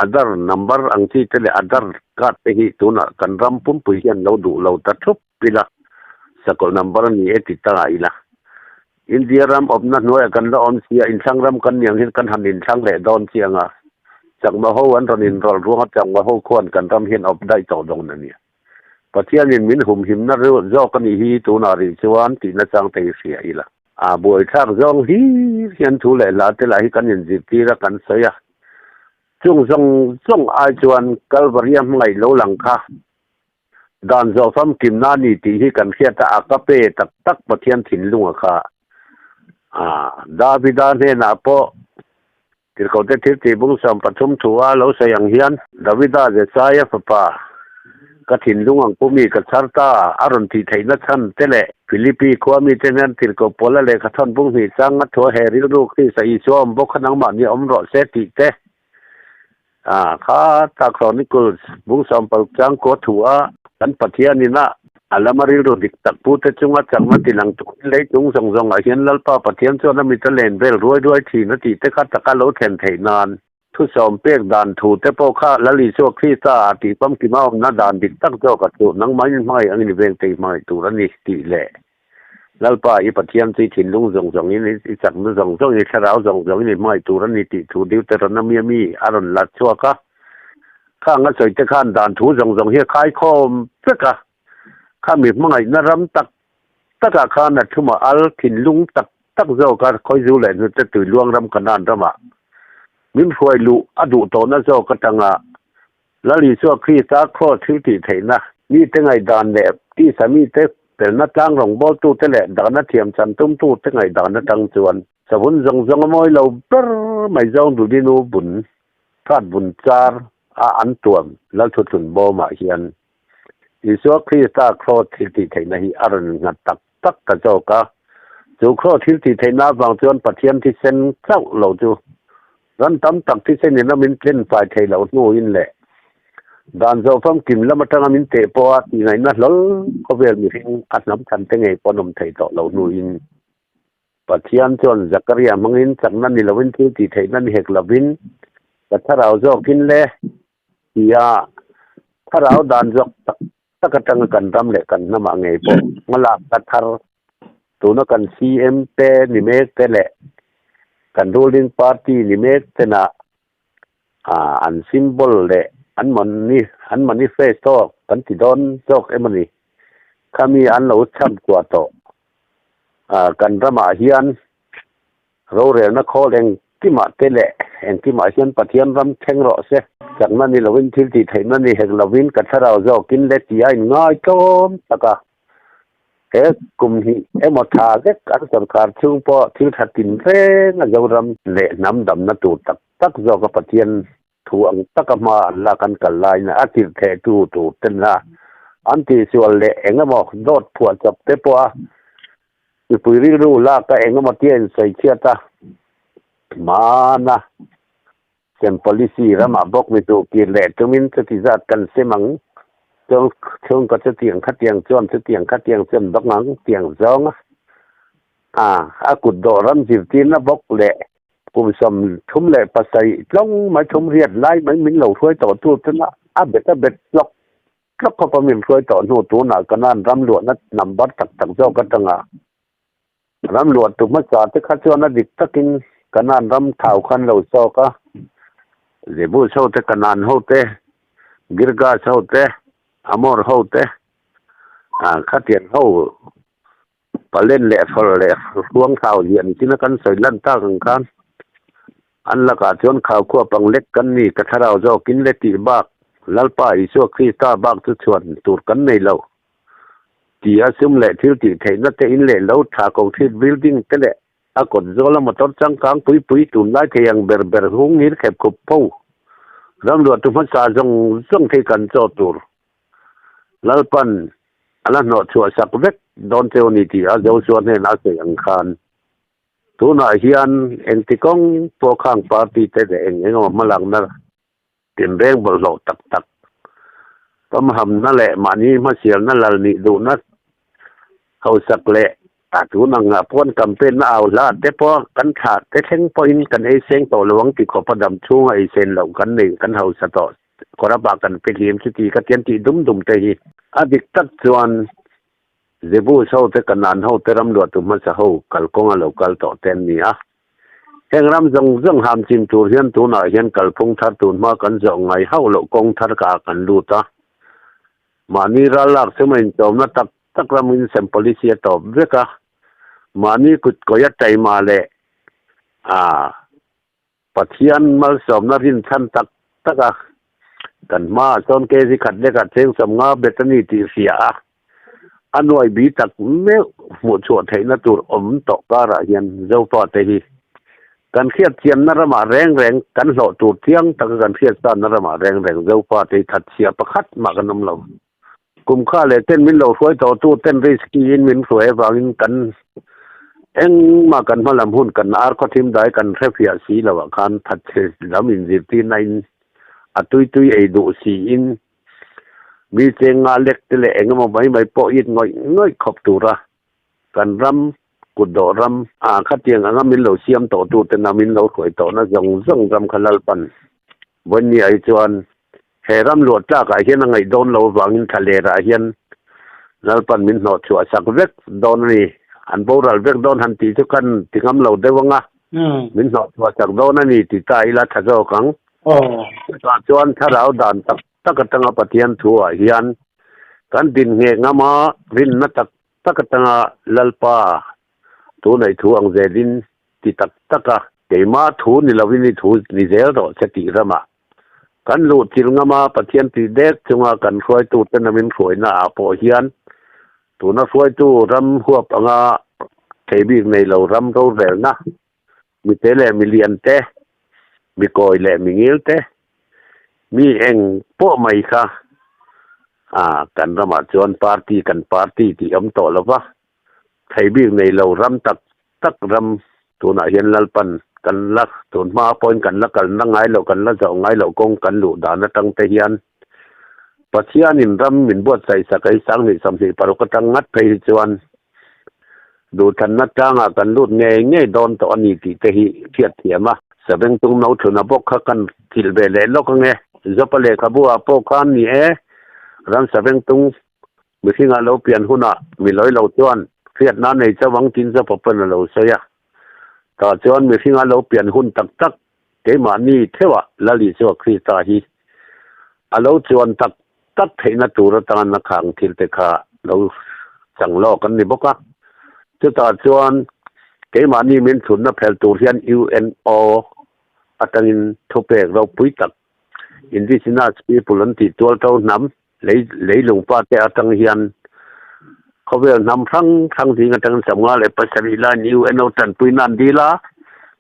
Aadhaar number ang chi te leh Aadhaar card te hi tunah kan ram pumpui hian lo duh lo ta thup ila, sakawlh number a ni e ti ta ila. India ram awmna hnuaiah kan la awm si a, inthlang ram kan ni ang hian kan han inthlang leh dawn chiang a, chakma ho an rawn inrawlh ruang a, chakma ho khuan kan ram hian awp daih tawh dawn a nia. Pathianin min humhimna zawk a nih hi tunah rih chuan tihna chang te hi hria ila. A buaithlak zawng hlir hian thu leh hla te lah hi kan inzirtir a, kan sawi a. Chung zawng zawng ai chuan Kalvaria hmangaih lo lang kha Dan zawh famkimna a ni tih hi kan hriat a, a ka pe tak tak Pathian thinlunga kha a Davida hnenah pawh Tirhkohte thiltih bung 13 thu a lo sawi ang hian, Davida Jesaia fapa, ka thinlung ang pumi ka chhar ta a rawn tih theihna chhan te leh Philippi khua mite hian Tirhkoh Paula lehkha thawn bung hnih chang a thu a he rilru Krista Isua awm bawk kha nangmahni awm rawh se tih te A kha ta Chronicles bung 16 chang kaw thu a, kan Pathian in a a lama rilru dik tak pu te chunga chakna tilang turin lei chung zawng zawng ah hian Lalpa Pathian chuan a mit a len vel ruai ruai thin a tih te kha taka lo thlen theih nan thusawm pek dan thu te pawh kha Lal Isua Krista ah tih famkim a awmna dan dik tak zawk a chu nangmah in hmangaih angin i veng te i hmangaih tur a ni tih leh Lalpa, i Pathian chu i thinlung zawng zawngin, i chakna zawng zawngin, i thlarau zawng zawngin i hmangaih tur a ni tih thu Deuteronomy a mi a rawn la chhuak a. Khang a sawi te khan dan thu zawng zawng hi a khaikhawm vek a. Kha mi hmangaihna ram tak takah khan a thuma al thinlung tak tak zawk a, khawizu leh hnute tui luang ram Kanaan ramah min hruai luh a duh tawhna zawk atanga Lal Isua Krista kraws thil tih theihna, mite ngaihdan leh tisa mite felna tlang rawngbawltute leh dahna thiam chan tumtute ngaihdan atang chuan savun zawng zawng a mawi lo ber mai zawng Dudinu bun khat bun char a an tuam Lalthuthlun bawmah hian Isua Krista kraws thil tih theihna hi a rawn nghat tak tak ta zawk a. Chu kraws thil tih theihna avang chuan Pathian thisen chauh lo chu Ran tam tak thisen in a min tlen fai thei loh hnuin leh dan zawh famkim lam atanga min teh pawha tih ngaihna hlawl khawvel mihring a hnam than te ngei pawh an awm thei tawh loh hnuin Pathian chuan Zakaria hmangin chakna ni lovin thil tih theihna ni hek lovin ka thlarau zawkin le tia thlarau dan zawk tak tak atanga kan ram leh kan hnamah ngei pawh hmalak ka thar tuna kan CM te ni mek te leh kan ruling party ni mek tena an symbol leh an mani an manifesto kan ti dawn zawk emawni khami an lo chham chhuah tawh kan ramah hian Rorelna khawl engkimah te leh engkimah hian Pathian ram thleng rawh se. Chakna ni lovin thil tih theihna ni hek lovin ka thlarau zawkin le tih a inngai tlawm tak a. He kum hnih emaw tha vek an sorkar chhung pawh thil tha tin reng a Zoram leh hnam damna tur tak tak zawka Pathian thu ang taka hma an lak an kal laina a tirh theh tu tur ten a an tihsual leh eng emaw dawt phuah chawp te pawh a mipui rilru lak a eng emaw tia insawi chhiat a hmana sem policy ramah bawk mi duh kir leh tumin chuti zat kan sem ang. Chuan chhungkaw chutiang khatiang chuan chutiang khatiang chuan bawk ang tiang zawng a, a a kut dawh ram zirtirna bawk leh kum 37 tlawng mai thum riat lai mai min lo hruai tawh tu tuna a bet a bet tlawk tlawk khawp a min hruai tawh hnu tunah kanan ram luahna number tak tak zawk atanga ram luah tu hmasa te kha chuan a dik takin kanan ram thau khan lo sawk a, Jebus ho te, Kanan ho te, Girgas ho te, Amor ho te, khatiang ho palen leh fawlh leh hruang thau ziah nichin a kan sawi lan tak ang khan an lakah chuan khaukhua pang lek kan ni ka thlarau zawkin le tih bak Lalpa Isua Krista bak chu chhuan tur kan nei lo ti a sum leh thil tih theihna te in leh lo tha concrete building te leh a kawt zawla motor changkang pui pui tunlai thei ang ber ber hung ngir khep khup fo ramluah tu hmasa zawng zawng thei kan chaw tur Lalpan a la hnawh chhuah sak vek dawn cheu a ni tih a Joshua hnenah a sawi ang khan tunah hian engti kawng pawh khang party te leh eng eng emaw hmalakna tinreng bawlhhlawh tak tak pamhamna leh mahni hmasialna lal nih duhna hausak leh a tun ang ah pawn campaign na au hla te pawh kan thlah te thleng pawhin kan ei seng tawh lo ang ti khawp a dam chhunga ei sen loh kan nei kan hausa tawh Kawr a bak kan pe hlim chuti ka tian tih dum dum te hi. A dik tak chuan Jebus ho te Kanaan ho te ram luahtu hmasa ho kalkawng a lo kal tawh te an ni a. Heng ram zawng zawng ham chim tur hian tunah hian kalphung thar tun hma kan zawh ngai hauh loh kawng thar ka ah kan lut a. Mahni ral lak chuma inchawmna tak tak ram in sem policy a tawp vek a. Mahni kut kawia taima leh aa. Pathian malsawmna rinchhan tak tak a, kan hmaah chuan kg khat lekah cheng 50 bet a ni tih hria a, a nuai bi tak meuh hmuh chhuah theihna tur awm tawh karah hian Zofate hi kan hriat chianna ramah reng reng kan hlawh tur chiang taka kan hriat sanna ramah reng reng Zofate hi thatchhia pakhat mah kan awm lo. Kum kha leh ten min lo hruai tawh tu ten risky in min hruai avangin kan engmah kan hma lam hun kan ar khaw thim dai kan hre fiah si lo ah khan thatchhe lam inzirtirna in a tui tui ei duh si in mi cheng nga lek te leh engemaw mai mai pawh it ngawih ngawih khawp tura kan ram kutdawh ram ah khatiang anga min lo siam tawh tu ten a min lo hruai tawhna zawng zawng ram kha Lalpan vawiin hi chuan He ram luah tlakah hian a ngaih dawn lo avangin thlalerah hian Lalpan min hnawh chhuah sak vek dawn a ni. An boral vek dawn han tih chu kan ti ngam lo deuh ang a, min hnawh chhuah sak dawn a ni ti ta ila tha zawk ang. Chutah chuan thlarau dan tak tak atanga Pathian thuah hian kan dinngeh ngam a, rinna tak tak atanga Lalpa thu neih thu ang zelin ti tak tak a, keimah thu ni lovin i thu ni zel rawh se tih ramah Kan luh chil ngam a, Pathian tih dek chunga kan hruaitute namin hruaina ah pawh hian tuna hruaitu ram huap anga thei bik nei lo ram rorelna, mite leh milian te, mi kawi leh mi ngil te, mi eng pawh mai kha kan ramah chuan party kan party tih awm tawh lo va, thei bik nei lo ram tak tak ram tunah hian Lalpan kan la tun hma pawhin kan la kalna ngai loh kan la zawh ngai loh kawng kan luh dan atang te hian Pathianin ram min buatsaih sak ei 2026 atang ngat phei hi chuan duhthanna tlangah kan lut ngei ngei dawn tawh a ni tih te hi hriat thiam a. Savengtung no thluna bawk kha kan thilh ve leh lawk ange. Zopa lehkhabu ah pawh khan ni e, ram Savengtung Mihringa lo pian hunah mi lawi lo chuan hriatna nei chauh ang tin Zopa pawn a lo sawi a. Tah chuan mihringa lo pian hun tak tak keimahni theuhah Lal Isua Krista hi a lo chuan tak tak theihna tur atana khang thil te kha lo chang lawk an ni bawk a. Chutah chuan keimahni min thutna phel tur hian UNO atangin thupek ropui tak Indigenous people an tih tual to hnam Lei leilung pa te atang hian khawvel hnam hrang hrang zing atangin 57 lain UNO tanpui nan dil a,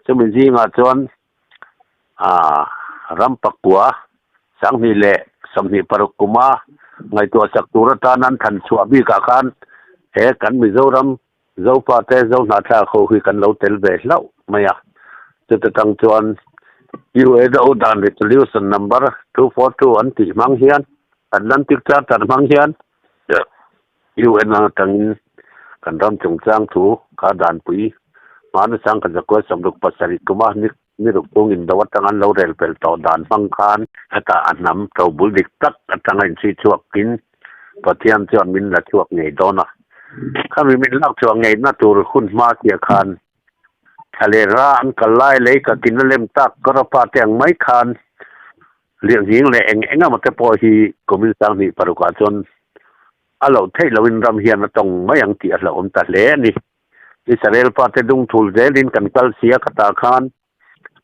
chumi zingah chuan aah ram pakua 2026 kuma ngaihtuah sak tur atan an than chhuah bikah khan he kan Mizoram Zopa te Zohnahthlak ho hi kan lo tel ve hlauh mai a, chuta tang chuan UNO dan resolution number 242 an tih hmang hian. Atlantic Charter hmang hian UN atangin kan ram chungchang thu kha danpui hmana sangkhat zakua 67 kuma ni ruk chung indo atang an lo rel pel tawh dan hmang khan hetah a hnam tobul dik tak atanga inchhui chhuakin Pathian chuan min la chhuak ngei dawn a. Khami min lak chhuah ngeina tur hun hma chiah khan thla leh ra an kal lai lei ka kin a lem tak ka rawpa te ang mai khan Lianghing leh eng eng emaw te pawh hi kumin 2006 ah chuan a loh theih lohin ram hian a tawng mai ang tih a hlauhawm ta hle a ni. Israel pate dung thul zelin kan kal sia khatah khan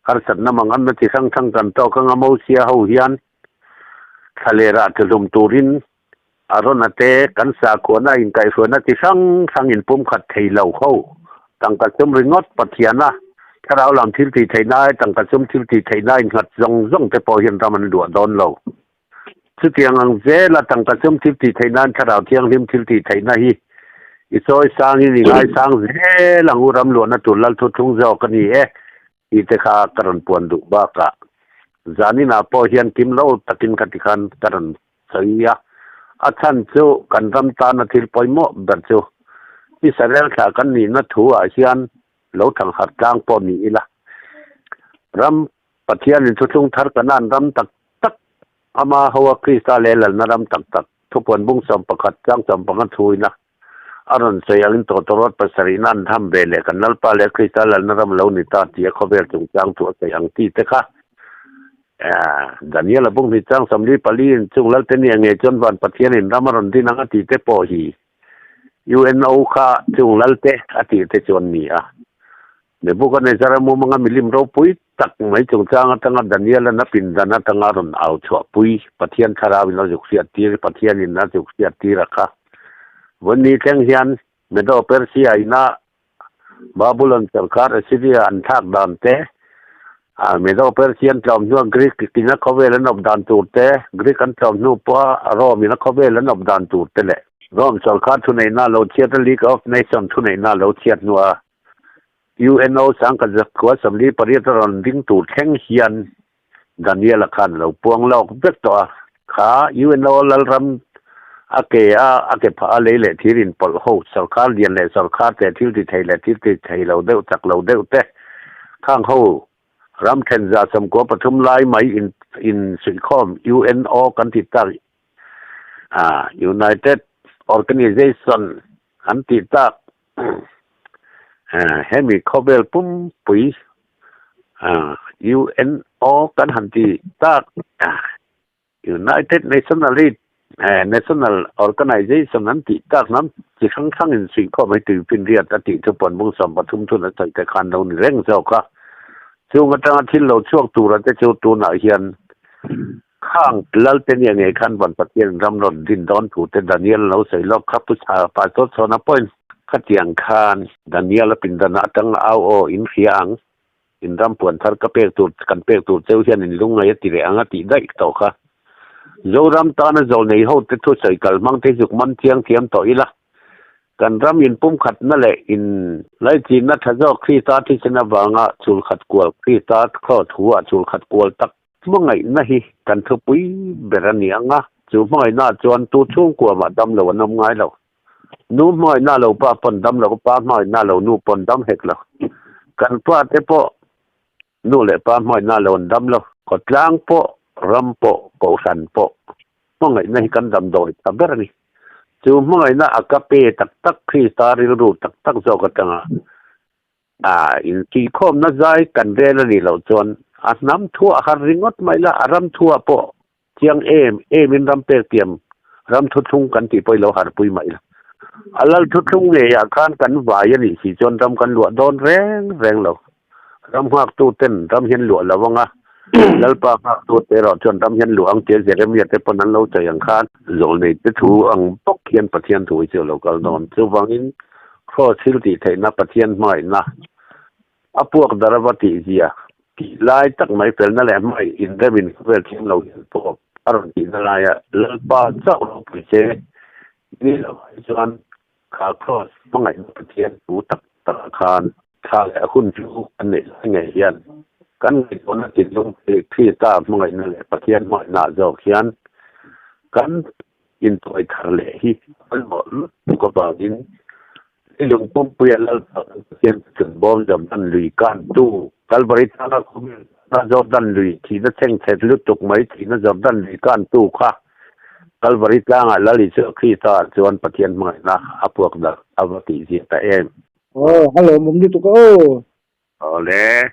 harsatna manganna chi hrang hrang kan tawk anga Mosia ho hian thlalerah tluhlum turin Arona te kan sakhuana inkaihhruaina chi hrang hrang inpumkhat thei lo ho. Tangka sum ringawt Pathiana thlarau lam thil tih theihna ai tangka sum thil tih theihna innghat zawng zawng te pawh hian ram an luah dawn lo. Chutiang ang zela tangka sum thil tih theih nan thlarau thianghlim thil tih theihna hi i sawi sangin i ngaisang zel ang u ram luahna tur lal thuthlung zawk a ni e tih te kha ka rawn puan duh bakah zaninah pawh hian kim lo takin ka ti khan ka rawn sawi a. A chhan chu kan ram tana thil pawimawh ber chu Israel thlah kan nihna thu ah hian lo thangharh tlang pawh ni ila ram Pathianin thuthlung thar Kanaan ram tak tak, ama hoa Krista leh lalna ram tak tak, thupuan bung 11 chang 15 thuina a rawn sawi angin tawtawrawt pasarihna an tham ve leh kan Lalpa leh Krista lalna ram lo ni ta tih a khawvel chungchang chu a sawi ang tih te kha Daniel-a bung hnih chang 44 in chung Lalte nia ngei chuan van Pathianin ram a rawn din ang a tih te pawh hi UNO kha chung Lalte a tih te chu an ni a. Nebuchadnezzar-a mumanga milim ropui tak mai chungchang atanga Daniel-a'n a pindan atanga rawn au chhuahpui Pathian thlarauin a zuk hriattir, Pathianin a zuk hriattir a kha. Vawiin thleng hian Medo-Persia ina Babulon sorkar Assyria an thlak dan te, Medo-Persian tlawm hnua Greek ina khawvel an awp dan tur te, Greek an tlawm hnu pawha Rome ina khawvel an awp dan tur te leh Rome sorkar thuneihna lo chhiat a League of Nations thuneihna lo chhiat hnua UNO sangkhat zakhua 48 a rawn ding tur thleng hian Daniel-a khan a lo puang lawk vek tawh a. Kha UNO lalram a ke a, a ke phah a lei leh thir inpawlh ho, sorkar lian leh sorkar te thil ti thei leh thil ti thei lo deuh chak lo deuh te khang ho ram then 93 lai mai in insuihkhawm UNO kan ti tak a, United Organization an ti tak. Hemi khawvel pumpui UNO kan han ti tak United National Organization an tih tak hnam chi hrang hrang in suihkhawm hei tuifinriat a tih chu puanbung 13 thun a sawi te khan lo ni reng zawk a. Chung atanga thil lo chhuak tura te chu tunah hian Khang Lalte nia ngei khan van Pathian ram rawn din dawn thu te Daniel lo sawi lawk kha Pu Chha Pastor Chhawna pawhin khatiang khan Daniel a pindan atang au aw in hria ang, in ram puan thar ka pek tur kan pek tur cheu hian in lungngai a ti leh ang a tih daih tawh kha. Zoram tana zawlnei ho te thusawi kal hmang te zuk man chiang thiam tawh ila. Kan ram in pumkhatna leh in laichinna tha zawk Krista thisen avanga chulkhat kual Krista khaw thu ah chulkhat kual tak Hmangaihna hi kan thupui ber a ni ang a, chu hmangaihnaah chuan tu chhungkua mah dam lo an awm ngai lo. Nu hmangaihna lo pa pawn dam lo, pa hmangaihna lo nu pawn dam hek lo. Kan pa te pawh nu leh pa hmangaihna lo an dam lo. Khawtlang pawh, ram pawh, kohhran pawh hmangaihna hi kan damdawi tha ber a ni. Chu hmangaihna a ka pe tak tak Krista rilru tak tak zawk atanga A insuihkhawmna zai kan rel a nih loh chuan a hnam thuah har ringawt mai la, a ram thuah pawh chiang em emin ram pek tiam ram thuthlung kan tih pawh i lo harpui mai la. A lal thuthlung ngeiah khan kan vai a nih si chuan ram kan luah dawn reng reng lo. Ram nghaktu ten ram hian luah lo ang a, Lalpa nghaktu te erawh chuan ram hian luah ang tia Jeremia te pawn an lo sawi ang khan zawlnei te thu ang bawk hian Pathian thu hi chu a lo kal dawn. Chuvangin Kraws thil tih theihna Pathian hmangaihna a puak dar a va tih zia tih lai tak mai felna leh hmangaih inremin khawvel thiam lo hian pawh a rawn tihna laia Lalpa chauh ropui che ni lo ah hi chuan kha Kraws hmangaihna Pathian thu tak tak ah khan thla leh hun chu kan neih lai ngei hian kan ngaihtuahna thinlung Krista hmangaihna leh Pathian hmangaihna ah zawk hian. Kan intuai thar leh hi pawimawh lutuk avangin leilung pumpuia Lalpa kan Pathian chun bawm Jordan lui kantu Kalvari tanga khawvel tana Jordan lui thihna chhengchhet lutuk mai thihna Jordan lui kantu kha Kalvari tlangah Lal Isua Krista ah chuan Pathian hmangaihna a puak darh a va tih zia ta em. Aw, a lawmawm lutuk a aw. Awle.